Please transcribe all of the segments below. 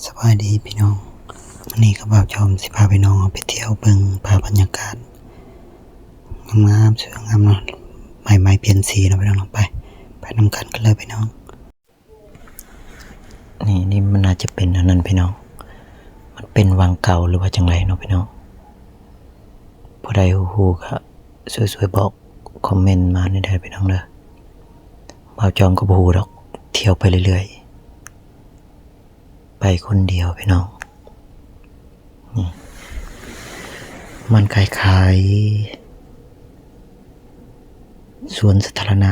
ສະບາຍດີພີ່ນ້ອງ, ມື້ນີ້ກໍບ່າວຈອມຊິພາພີ່ນ້ອງເຮົາໄປທ່ຽວເບິ່ງພາບບັນຍາກາດງາມໆ ສວຍງາມເນາະ, ໃບໄມ້ປ່ຽນສີເນາະພີ່ນ້ອງເນາະ. ໄປ ໄປນຳກັນກັນເລີຍພີ່ນ້ອງ. ນີ້ ນີ້ມັນອາດຈະເປັນອັນນັ້ນພີ່ນ້ອງ, ມັນເປັນວັງເກົ່າ ຫຼືວ່າຈັ່ງໃດເນາະພີ່ນ້ອງ. ຜູ້ໃດຮູ້ກໍຊ່ວຍໆບອກ ຄອມເມັນມາແດ່ເດີພີ່ນ້ອງເດີ. ບ່າວຈອມກໍບໍ່ຮູ້ດອກ, ທ່ຽວໄປເລື້ອຍໆ ໄປຄົນດຽວພີ່ນ້ອງ. ນີ້ ມັນຄ້າຍໆສວນສາທາລະນະ,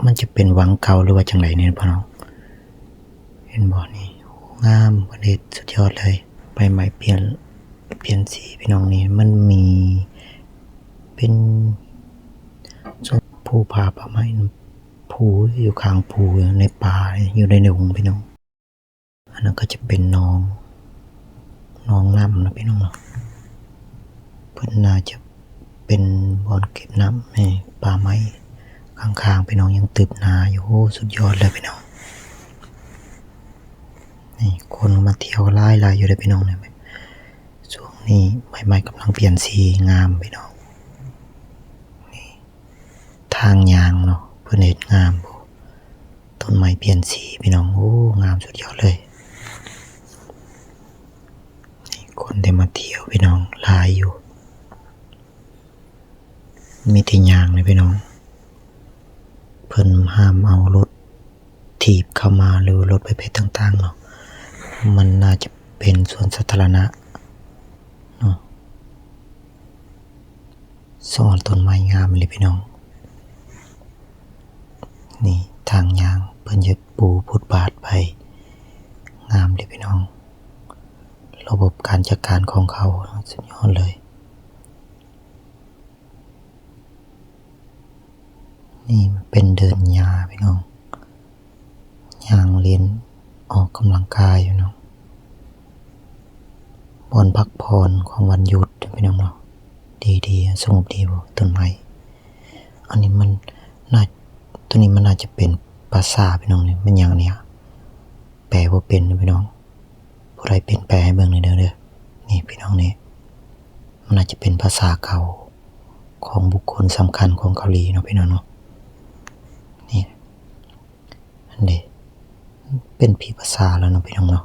ມັນຈະເປັນວັງເກົ່າ ຫຼືວ່າຈັ່ງໃດນີ້ພີ່ນ້ອງ. ເຫັນບໍ່ນີ້? ໂອ້ ງາມ, ເພິ່ນເຮັດສຸດຍອດເລີຍ. ໃບໄມ້ປ່ຽນ ປ່ຽນສີພີ່ນ້ອງ, ນີ້ມັນມີເປັນຊົນພູຜາປ່າໄມ້, ພູຢູ່ຂ້າງພູ, ໃນປ່າ, ຢູ່ໃນດົງພີ່ນ້ອງ. ອັນນັ້ນກໍຈະເປັນໜອງ ໜອງນ້ຳເນາະພີ່ນ້ອງເນາະ. ເພິ່ນໜ້າຈະເປັນບ່ອນເກັບນ້ຳໃຫ້ປ່າໄມ້ຂ້າງໆ ພີ່ນ້ອງ, ຍັງຕຶບໜາຢູ່. ໂອ້ ສຸດຍອດເລີຍພີ່ນ້ອງ. ນີ້ຄົນມາທ່ຽວຫຼາຍໆຢູ່ເດ້ພີ່ນ້ອງ. ນີ້ ຊ່ວງນີ້ໃບໄມ້ກຳລັງປ່ຽນສີ, ງາມພີ່ນ້ອງ. ນີ້ ທາງຍ່າງເນາະ, ເພິ່ນເຮັດງາມ. ໂອ້ ຕົ້ນໄມ້ປ່ຽນສີພີ່ນ້ອງ, ໂອ້ ງາມສຸດຍອດເລີຍ. ນີ້ຄົນໄດ້ມາທ່ຽວພີ່ນ້ອງ, ຫຼາຍຢູ່, ມີແຕ່ຍ່າງເລີຍພີ່ນ້ອງ. ເພິ່ນຫ້າມເອົາລົດຖີບເຂົ້າມາ ຫຼືລົດປະເພດຕ່າງໆເນາະ. ມັນໜ້າຈະເປັນສວນສາທາລະນະເນາະ. ສອນຕົ້ນໄມ້ງາມເລີຍພີ່ນ້ອງ. ນີ້ທາງຍ່າງ, ເພິ່ນຈະປູຟຸດບາດໄປ, ງາມເລີຍພີ່ນ້ອງ. ລະບົບການຈັດການຂອງເຂົາສຸດຍອດເລີຍ. ນີ້ເປັນເດີ່ນຫຍ້າພີ່ນ້ອງ, ຍ່າງຫຼິ້ນ ອອກກຳລັງກາຍພີ່ນ້ອງ. ບ່ອນພັກຜ່ອນຂອງວັນຢຸດພີ່ນ້ອງເນາະ, ດີໆ ສະຫງົບດີ. ໂອ້ ຕົ້ນໄມ້ ອັນນີ້ມັນໜ້າ ໂຕນີ້ມັນໜ້າຈະເປັນພາສາພີ່ນ້ອງ. ນີ້ແມ່ນຫຍັງນີ້? ແປບໍ່ເປັນພີ່ນ້ອງ. ຜູ້ໃດເປັນແປໃຫ້ເບິ່ງແດ່ເດີ. ນີ້ພີ່ນ້ອງ ນີ້ມັນອາດຈະເປັນພາສາເກົ່າຂອງບຸກຄົນສຳຄັນຂອງເກົາຫຼີເນາະພີ່ນ້ອງເນາະ. ນີ້ ອັນເດ ເປັນຜີພາສາແລ້ວເນາະພີ່ນ້ອງເນາະ,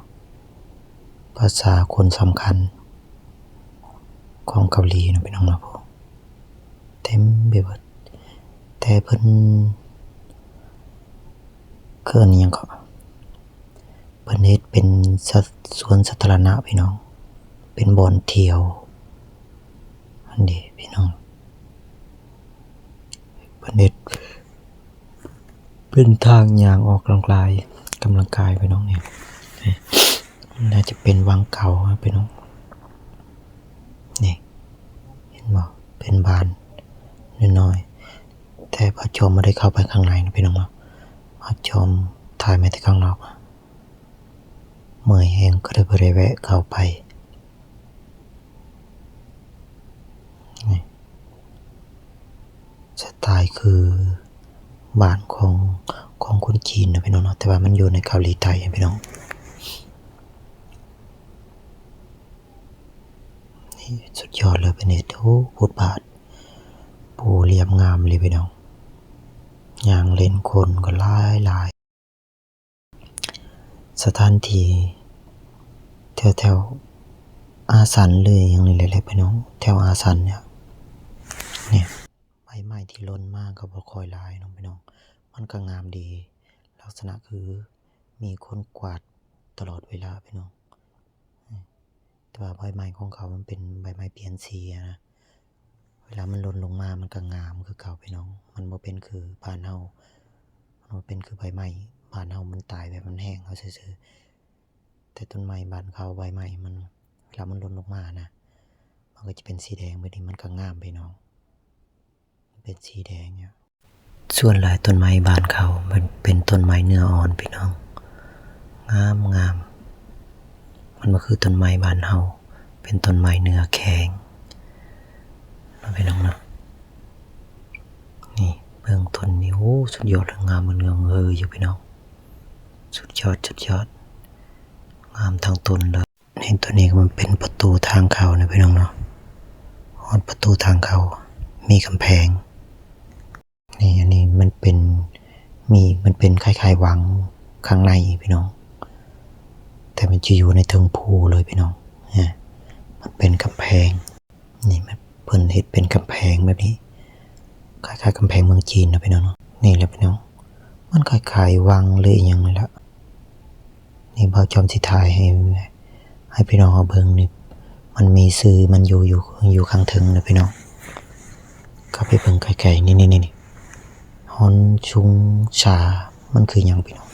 ພາສາຄົນສຳຄັນຂອງເກົາຫຼີເນາະພີ່ນ້ອງເນາະ. ເຕັມໄປເບິດ, ແຕ່ເພິ່ນ ເອີ້ນຫຍັງເກາະ, ເພິ່ນເຮັດເປັນສະ ສວນສາທາລະນະພີ່ນ້ອງ, ເປັນບ່ອນທ່ຽວ. ອັນເດພີ່ນ້ອງ, ເພິ່ນເຮັດເປັນທາງຍ່າງອອກກຳລັງກາຍ, ກຳລັງກາຍພີ່ນ້ອງ. ນີ້ ນີ້ໜ້າຈະເປັນວັງເກົ່າພີ່ນ້ອງ. ນີ້ ເຫັນບໍ່? ເປັນບ້ານນ້ອຍໆ, ແຕ່ບ່າວຈອມບໍ່ໄດ້ເຂົ້າໄປຂ້າງໃນນະພີ່ນ້ອງເນາະ, ບ່າວຈອມຖ່າຍມາແຕ່ຂ້າງນອກ. ເມື່ອຍແຮງກໍເລີຍບໍ່ໄດ້ແວະເຂົ້າໄປ. ນີ້ ສະໄຕລ໌ຄືບ້ານຂອງ ຂອງຄົນຈີນນະພີ່ນ້ອງເນາະ, ແຕ່ວ່າມັນຢູ່ໃນເກົາຫຼີໃຕ້ພີ່ນ້ອງ. ນີ້ສຸດຍອດເລີຍ, ເພິ່ນເຮັດ ໂອ້ ຟຸດບາດປູລຽບງາມເລີຍພີ່ນ້ອງ. ຍ່າງເຫຼັ້ນຄົນກໍຫຼາຍໆ. ສະຖານທີ່ແຖວໆອາສັນ ຫຼືຫຍັງນີ້ແຫຼະພີ່ນ້ອງ, ແຖວອາສັນນີ້. ນີ້ ໃບໄມ້ທີ່ຫຼົ່ນມາກໍບໍ່ຄ່ອຍຫຼາຍເນາະພີ່ນ້ອງ, ມັນກໍງາມດີ, ລັກສະນະຄືມີຄົນກວາດຕະຫຼອດເວລາພີ່ນ້ອງ. ແຕ່ວ່າໃບໄມ້ຂອງເຂົາມັນເປັນໃບໄມ້ປ່ຽນສີນະ, ເວລາມັນຫຼົ່ນລົງມາມັນກໍງາມຄືເກົ່າພີ່ນ້ອງ. ມັນບໍ່ເປັນຄືບ້ານເຮົາ, ມັນບໍ່ເປັນຄືໃບໄມ້ບ້ານເຮົາ, ມັນຕາຍແບບມັນແຫ້ງເອົາຊື່ໆ. ແຕ່ຕົ້ນໄມ້ບ້ານເຂົາ ໃບໄມ້ມັນ ເວລາມັນຫຼົ່ນລົງມານະ ມັນກໍຈະເປັນສີແດງແບບນີ້, ມັນກໍງາມພີ່ນ້ອງ. ເປັນສີແດງ. ສ່ວນຫຼາຍຕົ້ນໄມ້ບ້ານເຂົາມັນເປັນຕົ້ນໄມ້ເນື້ອອ່ອນພີ່ນ້ອງ, ງາມໆ. ມັນບໍ່ຄືຕົ້ນໄມ້ບ້ານເຮົາ, ເປັນຕົ້ນໄມ້ເນື້ອແຂງເນາະພີ່ນ້ອງເນາະ. ນີ້ເບິ່ງຕົ້ນນີ້, ໂອ້ ສຸດຍອດເລີຍ, ງາມເຫືອງເຫີຢູ່ພີ່ນ້ອງ, ສຸດຍອດ ສຸດຍອດ. ນຳທາງຕົ້ນເລີຍ. ນີ້ ຕົວນີ້ກໍມັນເປັນປະຕູທາງເຂົ້ານະພີ່ນ້ອງເນາະ, ຮອດປະຕູທາງເຂົ້າມີກຳແພງ. ນີ້ ອັນນີ້ມັນເປັນ ມີ ມັນເປັນຄ້າຍໆວັງຂ້າງໃນພີ່ນ້ອງ, ແຕ່ມັນຈະຢູ່ໃນເທິງພູເລີຍພີ່ນ້ອງ. ອາ ມັນເປັນກຳແພງ ນີ້ ມັນ ເພິ່ນເຮັດເປັນກຳແພງແບບນີ້ ຄ້າຍໆກຳແພງເມືອງຈີນນະພີ່ນ້ອງເນາະ. ນີ້ແຫຼະພີ່ນ້ອງ ມັນຄ້າຍໆວັງ ຫຼື ອີ່ຫຍັງນີ້ລະ. ນີ້ ບ່າວຈອມຊິຖ່າຍໃຫ້ ໃຫ້ພີ່ນ້ອງເຮົາເບິ່ງນີ້ ມັນມີຊື່ມັນຢູ່ ຢູ່ ຢູ່ຂ້າງເທິງນະພີ່ນ້ອງ. ເຂົ້າໄປເບິ່ງໃກ້ໆ ນີ້ ນີ້ ນີ້ ນີ້ ຮອນຊຸງຊາ ມັນຄືຫຍັງພີ່ນ້ອງ?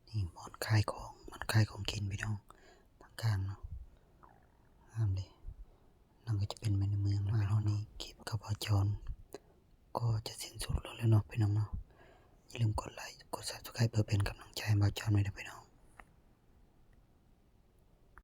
ນີ້ບ່ອນຂາຍຂອງ ບ່ອນຂາຍຂອງກິນພີ່ນ້ອງ ທາງກາງເນາະ. ງາມເດ ນັ້ນກໍຈະເປັນແມ່ນໃນເມືອງ. ມາຮອດນີ້ຄລິບກັບບ່າວຈອນ ກໍຈະສິ້ນສຸດລົງແລ້ວເນາະພີ່ນ້ອງເນາະ. ຢ່າລືມກົດໄລ ກົດ Subscribe ເພື່ອເປັນກຳລັງໃຈໃຫ້ບ່າວຈອນໄວ້ເດີພີ່ນ້ອງ.